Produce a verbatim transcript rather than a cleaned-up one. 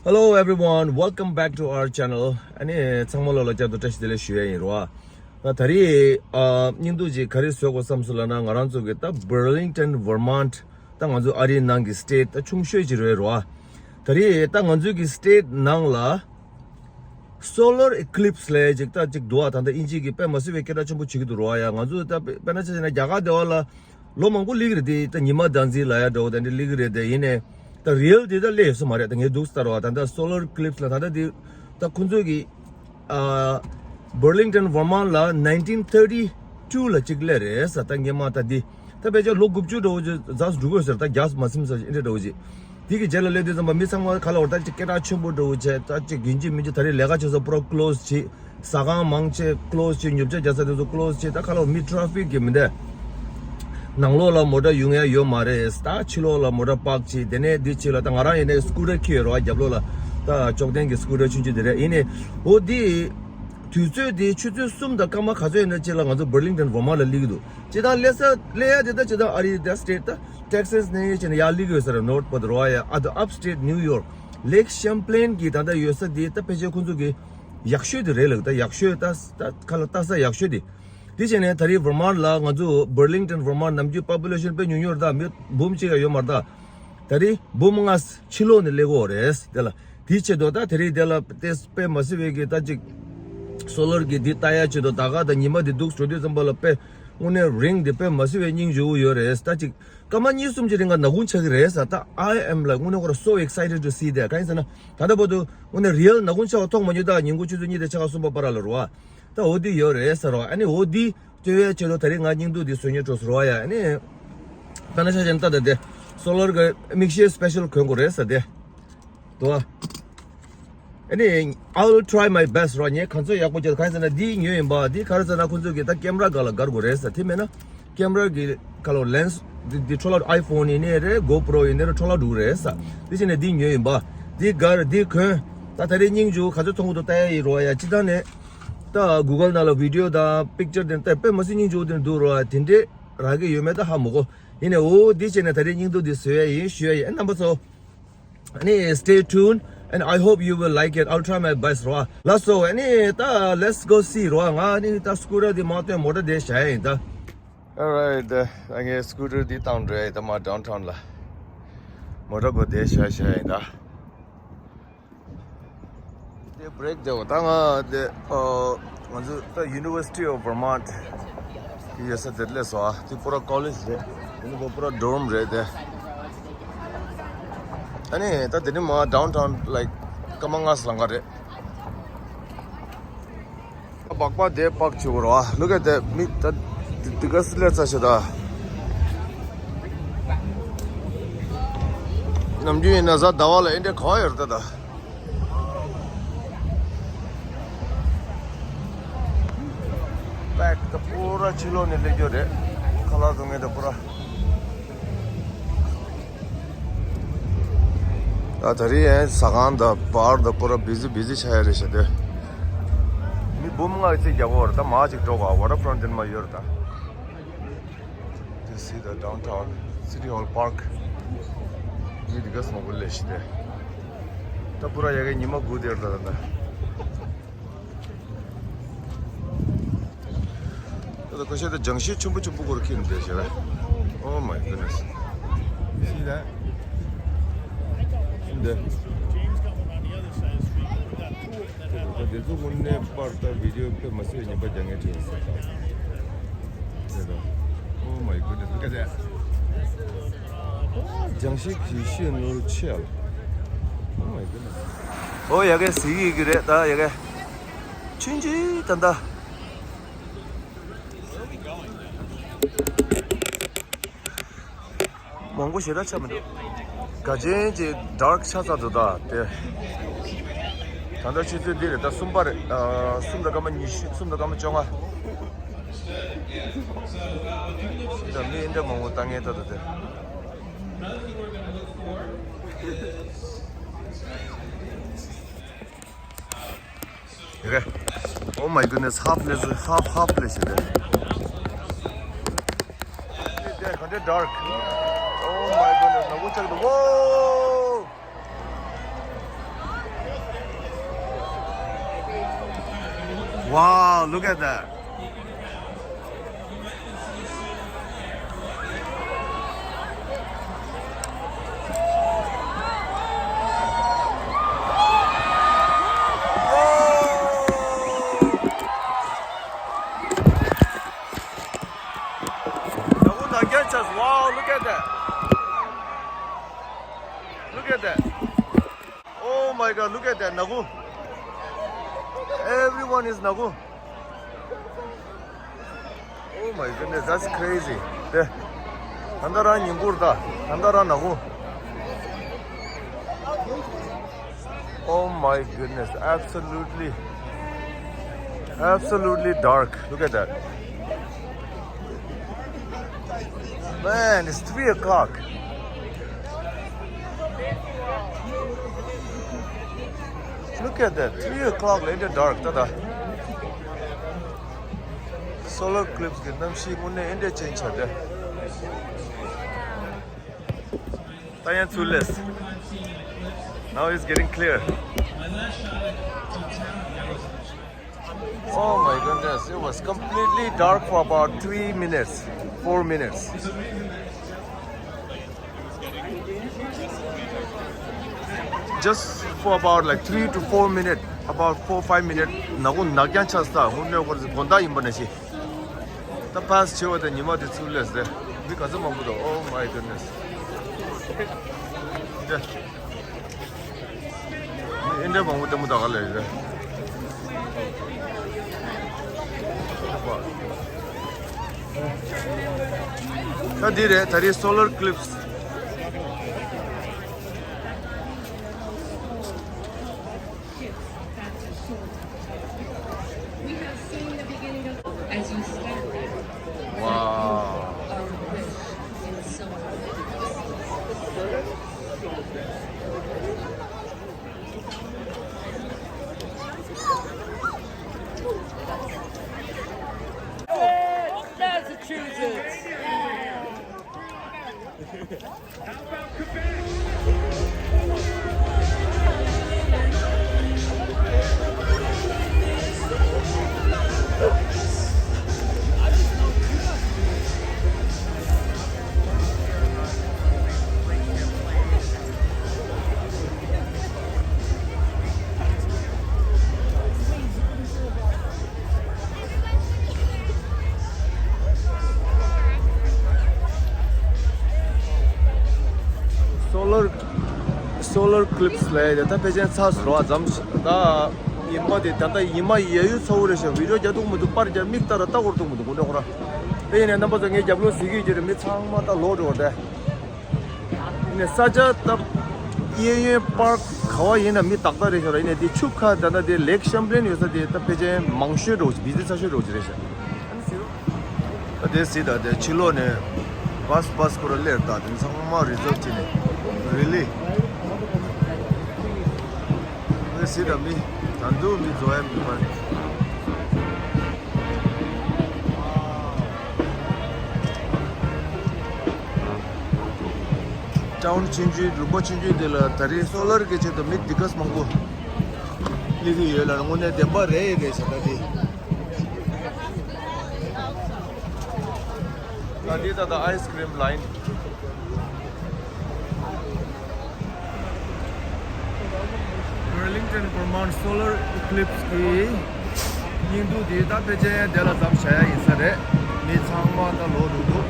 Hello everyone, welcome back to our channel. ཨ་ནི་ཚང་མ་ལོ་ལ་བསྐྱར་དུ་བཀྲ་ཤིས་བདེ་ལེགས་ཞུ་ཡ་ཡིན་རོ། ད་ད་རེས་ཨ་སྙིང་སྡུག་ཅིག་ག་རེ་བཟོས་དགོས་བསམ་སོང་ལབ་ན། ང་རང་ཚོ་གི་ད་Burlington Vermont ད་ང་ཚོ་ཨ་རིའི་ནང་གི་state ད་ཆུང་ཤོས་ཅིག་རེད་རོ། ད་རེས་ད་ང་ཚོའི་གི་state ནང་ལ་solar eclipse ལབ་ཅིག་ད་ཅིག་འདུག་ཨ། ད་ལྟ་དབྱིན་ཇི་གི་དཔེ་མ་སྲིད་པའི་སྐད་གྲགས་ཆེན་པོ་བྱེད་ཀྱི་འདུག་རོ་ཡ། ང་ཚོ་ད་དཔེར་ན་ཆ་བཞག་ན་རྒྱ་གར་དེ་བ་ལ་ལོ་མང་པོ་སླེབས་ཀྱི་རེད་དེ། ད་ཉི་མ་ཟླ་འཛིན་ལབ་ཡ་འདྲ་བོ་དེ་འདྲ་སླེབས་ཀྱི་རེད་དེ། ཡིན་ནའི་ད་real དེ་ད་སླེབས་ཡོད་ས་མ་རེད། ད་ངས་འདུག་ལྟ་རོ། ད་ལྟ་solar eclipse ལ་ད་ལྟ་དེ་ད་ཁོང་ཚོ་གི་ཨ་Burlington Vermont ལ nineteen thirty two ལ་གཅིག་སླེབས་རེད་ས། ད་སྔོན་མ་ད་འདི་ད་ཕལ་ཆེར་ལོ་དགུ་བཅུ་འདྲ་བོ་ཅིག་ཛ་འགྲོ་གི་ཡོད་ས་རེད། ད་བརྒྱ་མ་ཟིན་ས་ཨེ་འདྲ་འདྲ་བོ་ཅིག་དེ་གི་རྗེས་ལ་སླེབས་དུས་ཙམ་པ་མི་ཚང་མ་ག་ལ་བར་ད་ཅིག་སྐད་གྲགས་ཆེན་པོ་འདྲ་བོ་བྱས། ད་ཅིག་ཡིན་གཅིག་མིན་གཅིག་ད་རེས་ལས་ཀ་བྱེད་ས་པུ་ར་close བྱས། ཟ་ཁང་མང་ཆེ་close བྱས། ཉོ་ཆ་རྒྱག་ས་དེ་ཚོ་close བྱས། ད་ཁ་ལོ་མི་traffic གི་མི་འདུག་ནང་ལོགས་ལ་མོ་ཊ་ཡོང་ཡ་ཡོད་མ་རེད། ད་ཕྱི་ལོགས་ལ་མོ་ཊ་park བྱས། དེ་ནས་འདི་ཕྱི་ལ་ད་ང་རང་ཡིན་ནའི་scooter ཁྱེར་རོ། རྒྱབ་ལོགས་ལ་ད་ཅོག་ལྡན་གྱི་scooter ཆུང་ཆུང་དེ་རེད། ཡིན་ནའི་འོ་འདི་དུས་ཚོད་དེ་ཆུ་ཚོད་གསུམ་དང་སྐར་མ་ག་ཚོད་ཡིན་ན་ཅིག་ལ་ང་ཚོ་Burlington Vermont ལ་སླེབས་ཀྱི་འདུག་སྤྱིར་བཏང་སླེབས་ས་སླེབས་ཡ་དེ་ད་སྤྱིར་བཏང་ཨ་རི་ད་state ད་Texas ནས་ཡོད་ཅེ་ན་ཡར་སླེབས་ཀྱི་ཡོད་ས་རེད། North Port རོ་ཡ། ཨ་ད་upstate New York Lake Champlain གི་ད་ལྟ་ཡོད་ས་དེ་ད་ཕལ་ཆེར་ཁོང་ཚོ་གི་ཡག་ཤོས་དེ་རེད་ལགས། ད་ཡག་ཤོས་ད་ད་ཁ་ལ་ལྟ་ས་ཡག་ཤོས་དེ། དེ་བྱས་ནས་ད་རེས་Vermont ལ་ང་ཚོ་Burlington Vermont ནམ་རྒྱུན་population དཔེ་ཉུང་ཉུང་རེད། ད་མི་འབུམ་གཅིག་ཡང་ཡོད་མ་རེད། ད་ད་རེས་འབུམ་ལྔ་ཕྱི་ལོགས་ནས་སླེབས་ཀྱི་ཡོད་རེད། དེ་ལ་དེའི་ཆེད་དུ་ད་ད་རེས་དེ་ལ་དེ་དཔེ་མ་སྲིད་པའི་གི་ད་ཅིག་solar གི་འདི་ལྟ་ཡ་ཆེད་དུ་ད་ག་ད་ཉི་མ་འདི་འདུག་འགྲོ་དུས་ཙམ་པ་ལ་དཔེ་དངོས་གནས་རིང་འདི་དཔེ་མ་སྲིད་པའི་སྙིང་རྗེ་པོ་ཡོད་རེད། ད་ཅིག་སྐར་མ་གཉིས་གསུམ་གྱི་རིང་ང་ནག་ཁུང་ཆགས་ཀྱི་རེད་ས། ད་I am like དངོས་གནས་ཁོ་རང་so excited to see that གང་ཡིན་ཟེར་ན། ད་ལྟ་བར་དུ་དངོས་གནས་real ནག་ཁུང་ཆགས་པ་མཐོང་མ་མྱོང་། ད་ཉིན་གུང་ཆུ་ཚོད་གཉིས་དང་ཕྱེད་ཀ་གསུམ་པ་བར་ལ་རོ། ད་འོ་འདི་ཡོད་རེད་ཟེར་རོ། ཨ་ནི་འོ་འདི་སྤྲོད་ཡས་ཆེད་དུ་ད་རེས་ང་སྙིང་སྡུག་འདི་བཟོ་སྙིང་བྲོ་ཟེར་རོ་ཡ། ཨ་ནི་ད་ནང་ཆ་བཞག་ན་ད་ད་དེ་solar གི་མིག་ཤེལ་special གོན་དགོས་རེད་ཟེར་དེ་འདུག་ཨ། ཨ་ནི་I will try my best རོ། ངས་གང་ཚོད་ཡག་པོ་བྱེད། གང་ཡིན་ཟེར་ན་འདི་ཉོས་ཡིན་པ། འདི་ག་རེ་ཟེར་ན་ཁོང་ཚོ་གི་ད་camera སྒང་ལ་སྒར་དགོས་རེད་ཟེར། དེ་མེད་ན་camera གི་ཁ་ལོ་lens འདི་འདི་འཕྲོ་བརླག་iPhone ཡིན་ནའི་རེད། GoPro ཡིན་ནའི་རེད། འཕྲོ་བརླག་འགྲོ་གི་རེད་ས། དེ་བྱས་ནས་འདི་ཉོས་ཡིན་པ། འདི་སྒར་འདི་གོན། ད་ད་རེས་སྙིང་རྗེ་པོ་ག་ཚོད་མཐོང་གི་འདུག་ལྟ་ཡ་ཡིན་རོ་ཡ། སྤྱིར་བཏང་ནས་ད་Google ནང་ལ་video དང་picture དེ་ལྟ་དཔེ་མ་སྲིད་སྙིང་རྗེ་པོ་དེ་འདུག་རོ་ཡ། དེ་འདྲས་རག་གི་ཡོད་མེད་ད་ཧ་མ་གོ། ཡིན་ནའི་འོ་འདི་བྱས་ནས་ད་རེས་སྙིང་སྡུག་འདི་བཟོ་ཡ་ཡིན་ཞུ་ཡ་ཡིན། ཨ་རྣམ་པ་ཚོ། ཨ་ནི་stay tuned and I hope you will like it. I'll try my best རོ། ལགས་སོ། ཨ་ནི་ད་let's go see རོ། ང་ཨ་ནི་ད་scooter འདི་མ་སྟོན་མོ་ཊ་དེ་བཞག་ཡིན་ད། Alright, ད་ངས་scooter འདི་བཏང་འགྲོ་ཡ་ཡིན་ད། མ་downtown ལ་མོ་ཊ་གོ་དེ་བཞག་བཞག་ཡིན་ད། དེ་break དེ་འོ་ད་ང་དེ་ཨ་ང་ཚོ་ད་University of Vermont གི་ཡོད་ས་དེར་སླེབས་སོང་ཨ། དེ་པུ་ར་college རེད། དེ་ནི་པུ་ར་dorm རེད་དེ། ཨ་ནི་ད་དེ་ནི་མ་downtown like སྐར་མ་ལྔ་ཙམ་ལང་ག་རེད། སྦག་སྦག་དེ་park བྱེད་དགོས་རེད་བ། Look at that. མི་ད་འདི་ག་སི་ལས་ཚ་ཤོད་ད། ནམ་རྒྱུན་ཡིན་ན་གཟའ་ཟླ་བ་ལ་ཨེ་འདྲའི་ག་བ་ཡོད་རེད་ད། Back ད་པུ་ར་ཕྱི་ལོགས་ནས་སླེབས་རྒྱུ་རེད། ཁ་ལག་བཟོ་མཁན་ད་པུ་ར། ད་ད་རེས་ཡང་ཟ་ཁང་དང་bar དང་པུ་ར་busy busy ཆགས་ཡ་རེད་ཤག་དེ། མི་འབུམ་ལྔ་ཡི་རྩིས་རྒྱག་གི་ཡོད་རེད་ད། མར་ཅིག་འགྲོ་དགོས། Waterfront དེ་ནས་མར་ཡོད་རེད་ད། This is the downtown City Hall Park. མི་འདི་ག་ཙམ་མང་པོ་སླེབས་ཤག་དེ། ད་པུ་ར་ཡ་གི་ཉི་མ་དགུ་དེར་ད་ད་ད། ད་ཁ་ཤས་ད་རྒྱང་ཤེལ་ཆེན་པོ་ཆེན་པོ་སྐོར་ཁྱེར་འདུག་ཤག་ར། Oh my goodness. See that? འདི། ད་འདི་ཚོ་དངོས་གནས་པར་ད་video དཔེ་མ་སྲིད་ཉན་པ་རྒྱག་མཁན་ཅིག་ཡིན་ས་ད། Oh my goodness, look at that. རྒྱང་ཤེལ་གྱི་ཤེལ་ནོར་ཆེ་ཨ། Oh my goodness. ཨོ་ཡ་གི་ཟི་ཡི་གི་རེད་ད་ཡ་གི། ཆུང་ཆུང་ད་ད། མང་པོ་ཞེ་དྲག་ཆགས་མི་འདུག་དགའ་ཆེན་གྱི་dark ཆགས་ཚར་འདུག་ད་དེ། ད་ལྟ་ཆུ་ཚོད་འདི་རེད་ད། གསུམ་པ་རེད། ཨ་གསུམ་དང་སྐར་མ་ཉི་ཤུ། གསུམ་དང་སྐར་མ་བཅོ་ལྔ། ད་མི་འདི་མང་པོ་ལྟ་མཁན་ད་ད་དེ། Okay. Oh my goodness, half place, half, half place is there. There, there, dark. Oh my goodness, now what's that? Whoa! Wow, look at that. Wow, look at that. Look at that. Oh my God, look at that, Nagu. Everyone is Nagu. Oh my goodness, that's crazy. ད་ད་ལྟ་རང་ཉིན་གུར་ད། ད་ལྟ་རང་Nagu. Oh my goodness, absolutely, absolutely dark. Look at that. Man, it's three o'clock. Look at that, three o'clock later dark. ད་ད། Solar eclipse གི་གནམ་གཤིས་དངོས་གནས་ཨེ་འདྲ་change ཆགས་ཏེ། ད་ཡང་ཚུར་སླེབས། Now it's getting clear. Oh my goodness, it was completely dark for about three minutes, four minutes. Just for about like three to four minutes, about four, five minutes, Nagu ནག་རྐྱང་ཆགས་ས། དངོས་གནས་ཁོ་རང་དགོང་དག་ཡིན་པ་ནང་བཞིན། ད་pass བྱས་པ་དང་ཉི་མ་དེ་ཚུར་སླེབས་ཏེ། མི་ག་ཚོད་མང་པོ་འདུག Oh my goodness. འདི་འདྲ་མང་པོ་ལྟད་མོ་ལྟ་ག་སླེབས་རེད། ད་འདི་རེད། ད་རེས་solar eclipse. As you stand there, wow, our wish in someone. Massachusetts. Solar, solar eclipse ལབ་ཡ་དེ་ད་ཕལ་ཆེར་ཚར་སོང་ར། མཚམས་ད་ཉི་མ་དེ་ད་ལྟ་ཉི་མ་ཡལ་ཡུལ་ཚ་བོ་རེད་ཤག video རྒྱག་ཐུབ་མི་འདུག་པར་རྒྱག་མིག་ལྟ་ར་ལྟ་སྐོར་ཐུབ་མི་འདུག་དགོངས་དག་ཁོ་ར། དེ་ཡིན་ནའི་རྣམ་པ་ཚོ་ངས་རྒྱབ་ལོགས་གཟིགས་ཀྱི་ཡོད་ཀྱི་རེད། མི་ཚང་མ་ད་ལོག་འགྲོ་བ་རེད། ནས་ས་ཆ་ད་གཡས་གཡོན་པར་ག་བ་ཡིན་ན་མི་ཏག་ཏག་རེད་ཤག་ར། ཡིན་ནའི་དེ་ཆུ་ཁ་ད་ལྟ་དེ་Lake Champlain ཡོད་ས་དེ་ད་ཕལ་ཆེར་མང་ཤོས་འགྲོ་གི། བི་ཟི་ཚ་ཤོས་འགྲོ་གི་རེད་ཤག་ད་དེ་གཟིགས་དང་། དེ་ཕྱི་ལོགས་ནས་བྷ་སི་བྷ་སི་ཁོ་ར་སླེབས་དང་། དེ་ཚང་མ་རི་ཛོབ་བྱས་ནས་really། དེ་གཟིགས་དང་། མི་ད་དུང་མི་འཛོམས་ཡ་མི་མ་རེད། ཊའུན་ཆུང་ཆུང་། ལུང་པ་ཆུང་ཆུང་དེ་ལ་ད་རེས་སོ་ལར་གྱི་ཆེད་དུ་མི་འདི་ག་ཙམ་མང་པོ་སླེབས་ཀྱི་ཡོད་ལ། དངོས་གནས་བདེན་པ་རེད་རེད་ཟེར། ད་འདི་ད་འདི་ད་ད་ice cream line། Burlington Vermont solar eclipse གི་སྙིང་སྡུག་དེ་ད་ཕལ་ཆེར་དེ་ལ་ཙམ་བྱ་ཡ་ཡིན་ས་རེད། མི་ཚང་མ་ད་ལོག་འགྲོ་འདུག